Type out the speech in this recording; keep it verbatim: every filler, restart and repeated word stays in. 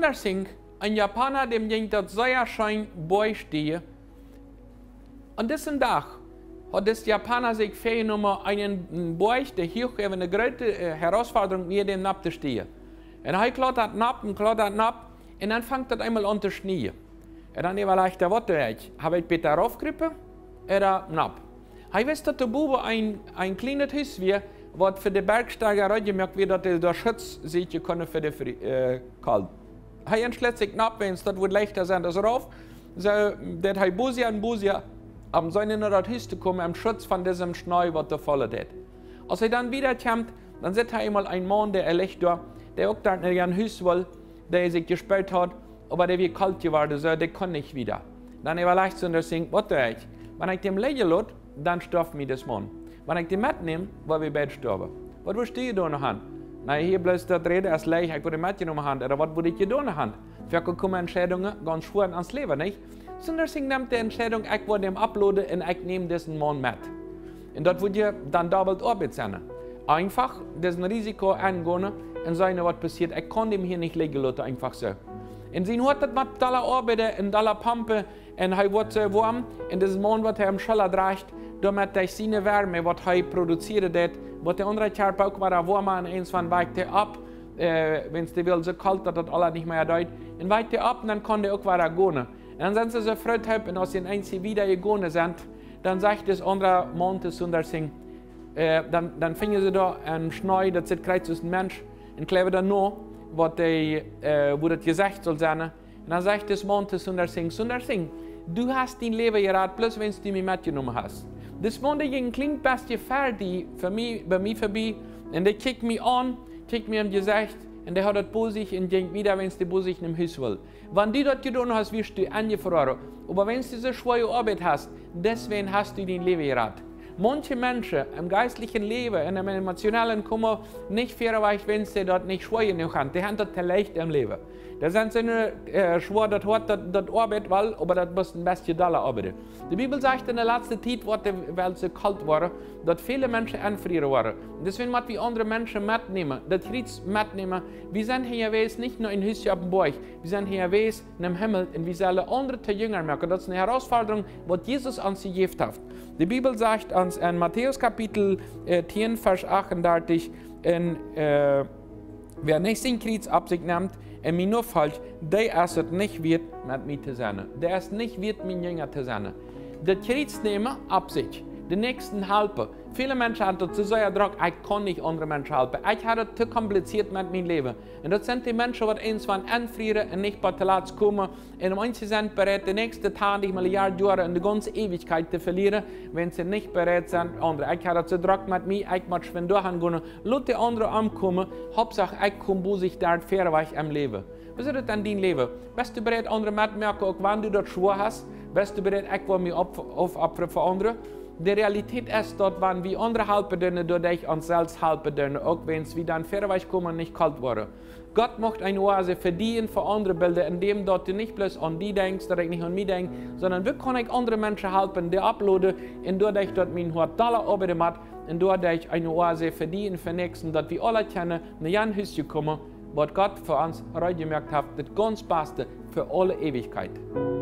Sundar Singh, een Japana, däm jinkj daut sea scheen Boajchstiejen. Aun disen Dach haud dis Japana sikj väajenomen, eenen Boajch, dee hieech äwa eene groote Herausforderunk wia, dän nopp to stiejen. Un hee klautat nopp un klautat nopp, un dan fangt daut eemol aun to schnieen. Un dan äwalajcht hee: Waut doo ekj? Hab ekj bäta raufkrupen ooda nopp? Hee wist, daut doa bowen een kjlienet Hus wia, waut fa de Bergsteija reed jemoakt wia, daut dee doa Schutz sieekjen kunnen fa de Kolt. Hee entschloot sikj nopp, wäajens daut wudd leichta sennen aus rauf. Soo deed hee bosja un bosja, om seenen no daut Hus to komen, em Schutz von disem Schnee, waut doa faulen deed. Aus hee dan wieda kjemt, dan sitt hee eemol een Maun, dee licht doa, dee uk doa no sien Hus wull, dee sikj jespäat haud, oba dee wia kolt jeworden, soo dee kunn nich wieda. Dan äwalajcht Sundar Singh: Waut doo ekj? Wan ekj däm lijen lot, dan stoaft mie dis Maun. Wan ekj däm metneem, woa wie beid stoawen. Waut wurscht du jedonen han? Na, hia bloos daut räden es leicht, ekj wudd däm metjenomen han, ooda waut wudd ekj jedonen han? Foaken komen Entscheidungen gaunz schwoa en ons Läwen, nich? Sundar Singh nemt de Entscheidunk: Ekj woa däm opploden un ekj näm disen Maun met. Un daut wudd je dan dobbelt Oabeit sennen. Eenfach disen Risiko engonen un seenen, waut passieet. Ekj kaun däm hia nich lijen loten, eenfach soo. Un sien Hoat, daut mott dolla oabeiden un dolla pompen, un hee woat soo woam, un disen Maun, waut hee om de Schulla drajcht, doamet derch siene Wärme, waut hee produzieren deed, woat de aundra Kjarpa uk wada woama, un eenswan wakjt hee opp, wäajens dee wia soo kolt, daut daut aules nich mea deed, un wakjt hee opp, un dan kaun dee uk wada gonen. Un dan sent see soo Frint toop, un aus see eensje wieda jegonen sent, dan sajcht dis aundra Maun to Sundar Singh, dan finjen see doa em Schnee, daut sitt krakjt aus een Mensch, un kjleewen doa no, waut dee, woo daut Jesecht sull sennen. Un dan sajcht dis Maun to Sundar Singh: Sundar Singh, du hast dien Läwen jerat, bloos wäajens du mie metjenomen hast. Dis Maun, dee jinkj een kjlien bestje ver die, fa mie, bie mie verbie, un dee kjikjt mie aun, kjikjt mie em Jesecht, un dee haud daut bosich un jinkj wieda, wäajens dee bosich nom Hus wull. Wan du daut jedonen hast, wurscht du enjefroaren. Oba wäajens du dise schwoare Oabeit hast, deswäajen hast du dien Läwen jerat. Maunche Menschen em jeistlichen Läwen un em emotionellen komen nich wieda, wäajens see daut nich schwoa jenuach han. Dee han daut to leicht em Läwen. Dee sent soo schwoa, daut Hoat, daut oabeit woll, oba daut mott een bestje dolla oabeiden. De Bibel sajcht, en de latste Tiet woat de Welt soo kolt woaren, daut väle Menschen enfrieren woaren. Un deswäajen mott wie aundre Menschen metnämen, daut Kjriets metnämen. Wie sent hia jewast nich no een Hus opp een Boajch, wie sent hia jewast en dän Himmel, un wie sellen aundre to Jinja moaken. Daut es eene Herausforderunk, waut Jesus ons jejäft haft. De Bibel sajcht ons en Matäus Kapitel tieen, Varsch achtundartich: Un wäa nich sien Kjriets opp sikj nemt un mie nofolcht, dee es et nich wieet, met mie to sennen. Dee es nich wieet, mien Jinja to sennen. Daut Kjriets nämen opp sikj, dän Näakjsten halpen. Väle Menschen han daut soo sea drock: Ekj kaun nich aundre Menschen halpen. Ekj ha daut to kompliziert met mien Läwen. Un daut sent dee Menschen, waut eenswan enfrieren un nich bat de Latst komen. Un eenje sent bereit, de näakjste twintich Milliarden Joaren un de gaunze Eewichkjeit to velieren, wäajens see nich bereit sent, aundre. Ekj ha daut soo drock met mie, ekj mott schwind doahan gonen. Lot de aundre omkomen, Hauptsach ekj kom bosich doa wieda wajch em Läwen. Woo sitt daut en dien Läwen? Best du bereit, aundre mettomoaken, uk wan du daut schwoa hast? Best du bereit: Ekj woa mie oppopfren fa aundre? De Realität es, daut wan wie aundre halpen doonen, doaderch ons selfst halpen doonen, uk wäajens wie dan wieda wajch komen un nich kolt woaren. Gott mucht eene Oase fa die un fa aundre bilden, endäm daut du nich bloos aun die denkjst, daut ekj nich aun mie denkj, sonda woo kaun ekj aundre Menschen halpen, dee opploden, un doaderch daut mien Hoat dolla oabeiden mott, un doaderch eene Oase fa die un fa Näakjsten, daut wie aula kjennen no jan Hus komen, waut Gott fa ons reed jemoakt haft, daut gaunz baste fa aule Eewichkjeit.